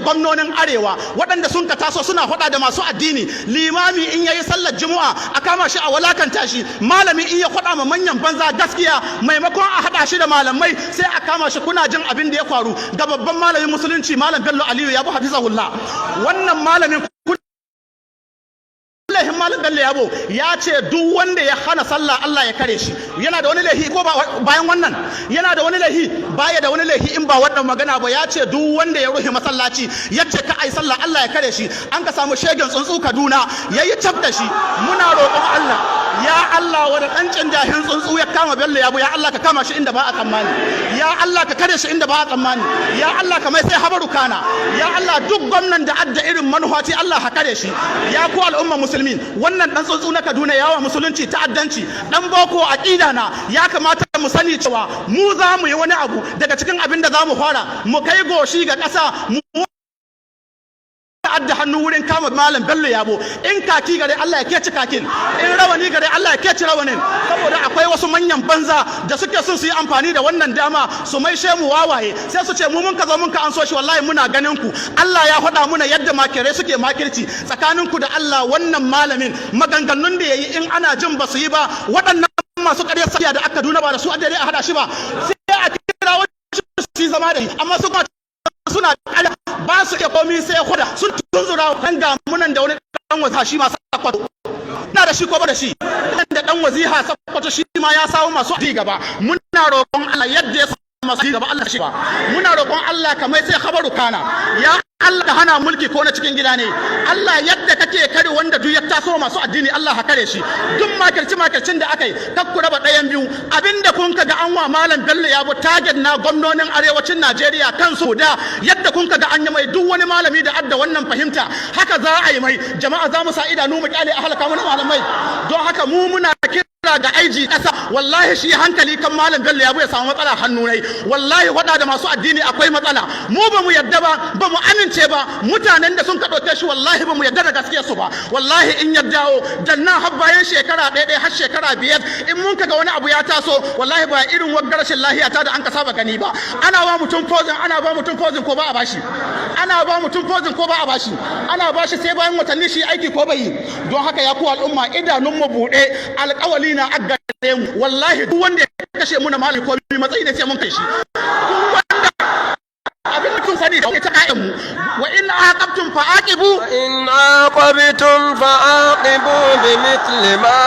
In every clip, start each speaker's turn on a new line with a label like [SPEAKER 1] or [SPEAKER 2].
[SPEAKER 1] Gwamnonin Arewa waɗanda sun ka taso suna faɗa da masu addini, limami in yayi sallar Juma'a a kama shi a walakanta shi, malami in ya faɗa ma manyan banza gaskiya, maimakon a haɗa shi da malamai sai a kama shi. Kuna jin abin da ya faru ga babban malamin Musulunci, Malam Bello Aliyu Yabo hafizahullah. Wannan malamin, laihin Malam Bello Yabo, ya ce duk wanda ya hana sallah, Allah ya kare shi. Yana da wani laihi ko bayan wannan? Yana da wani laihi? Baya da wani laihi in ba wannan magana ba. Ya ce duk wanda ya rufe masallaci, ya ce ka ai sallah, Allah ya kare shi. An ka samu shegen tsuntsu Kaduna yayi cap da shi. Muna roƙon Allah, ya Allah, wani ɗan jahin tsuntsu ya kama Bello Yabo, ya Allah ka kama shi inda ba a tsammani, ya Allah ka kare shi inda ba a tsammani, ya Allah ka mai sai habaru kana. Ya Allah, duk gwamnan da adda irin manuhati, Allah ka kare shi. Ya ku al'umma Musulmi, wannan dan tsuntsu na Kaduna yawa Musulunci ta'addanci. Dan boko aqida na, ya kamata mu sani cewa mu za mu yi wani abu daga cikin abin da za mu fara mu kai goshi ga ƙasa, mu adda hannu wurin kama Malam Bello Yabo. In kaki gare, Allah ya keci kakin. In rawani gare, Allah ya keci rawanin. Saboda akwai wasu manyan banza da suke son su yi amfani da wannan dama su mai mu wawaye, sai su ce mu mun ka zo mun ka an so shi. Wallahi muna ganin ku. Allah ya faɗa muna yadda makirai suke makirci tsakanin ku da Allah. Wannan malamin, maganganun da yayi, in ana jin ba su yi ba, waɗannan masu ƙaryar sakiya da aka duna ba da su addare a hada shi ba, sai a kira wani su zama da shi. Amma su suna ƙarya, ba su iya komi sai huda sun tunzura kan ga munan da wani dan wasa shi ma Sakwato na da shi ko ba da shi da dan waziha Sakwato, shi ma ya samu masu di gaba. Muna roƙon Allah, yadda ya samu masu di gaba, Allah shi ba. Muna roƙon Allah kamar sai khabaru kana. Ya Allah, ka hana mulki ko na cikin gida ne. Allah, yadda kake kare wanda duk ya taso masu addini, Allah ka kare shi. Duk makirci makircin da aka yi, kar ku raba ɗayan biyu. Abinda kun ga an wa Malam Bello Yabo, target na gwamnonin Arewacin Najeriya kansu da yadda kun ga an yi mai, duk wani malami da adda wannan fahimta, haka za a yi mai. Jama'a, za mu sa idanu mu kyale a halaka mana malamai? Don haka mu muna kira ga aiji ƙasa, wallahi shi hankali kan Malam Bello Yabo ya samu matsala hannu nai. Wallahi wada da masu addini akwai matsala. Mu ba mu yadda ba, ba mu amince ba. Mutanen da sun ka ɗauke shi, wallahi ba mu yadda da gaskiyar su ba. Wallahi in ya dawo danna har bayan shekara ɗaya ɗaya har shekara 5, in mun kaga wani abu ya taso, wallahi ba irin waggar rashin lahiya ta da an ka saba gani ba. Ana ba mutum poison, ana ba mutum poison ko ba a bashi? Ana ba mutum poison ko ba a bashi? Ana bashi. Sai bayan watanni shi aiki ko bai yi. Don haka, ya ku al'umma, idanun mu buɗe, alƙawali na aggare mu. Wallahi duk wanda ya kashe mu na malami, ko matsayi ne, sai mun kai shi. Duk wanda abin da kun sani da ita kayan mu, wa in aqabtum fa aqibu.
[SPEAKER 2] إن عاقبتم فعاقبوا بمثل ما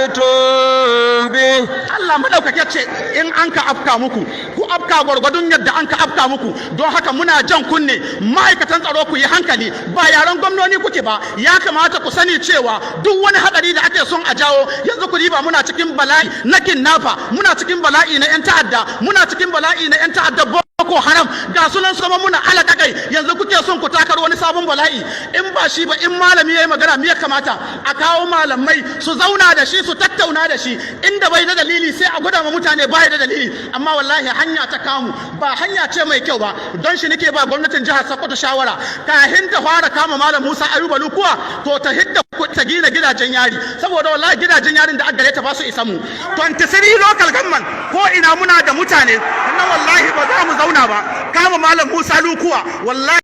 [SPEAKER 2] عوقبتم به.
[SPEAKER 1] Allah madaukake ce in an ka afka muku, ku afka gwargwadon yadda an ka afka muku. Don haka muna jan kunne ma'aikatan tsaro, ku yi hankali, ba yaran gwamnoni kuke ba. Ya kamata ku sani cewa duk wani hadari da ake son a jawo yanzu, ku riba, muna cikin bala'i na kidnapper, muna cikin bala'i na yan ta'adda, muna cikin bala'i na yan ta'adda Boko Haram, ga sunan sama muna alaka kai. Yanzu kuke son ku takar wani sabon bala'i. In ba shi ba, in malami yayi magana, me ya kamata a kawo? Malamai su zauna da shi, su tattauna da shi. Inda bai da dalili, sai a gwada ma mutane bai da dalili. Amma wallahi hanya ta kamu ba hanya ce mai kyau ba. Don shi nake ba gwamnatin jihar Sokoto shawara, kahin ta fara kama Malam Musa Ayuba Lukuwa, to ta hidda ta gina gidajen yari, saboda wallahi gidajen yarin da aka gare ta ba su isa mu. 23 local government, ko ina muna da mutane. Sannan wallahi ba za mu zauna ba kama Malam Musa Lukuwa, wallahi.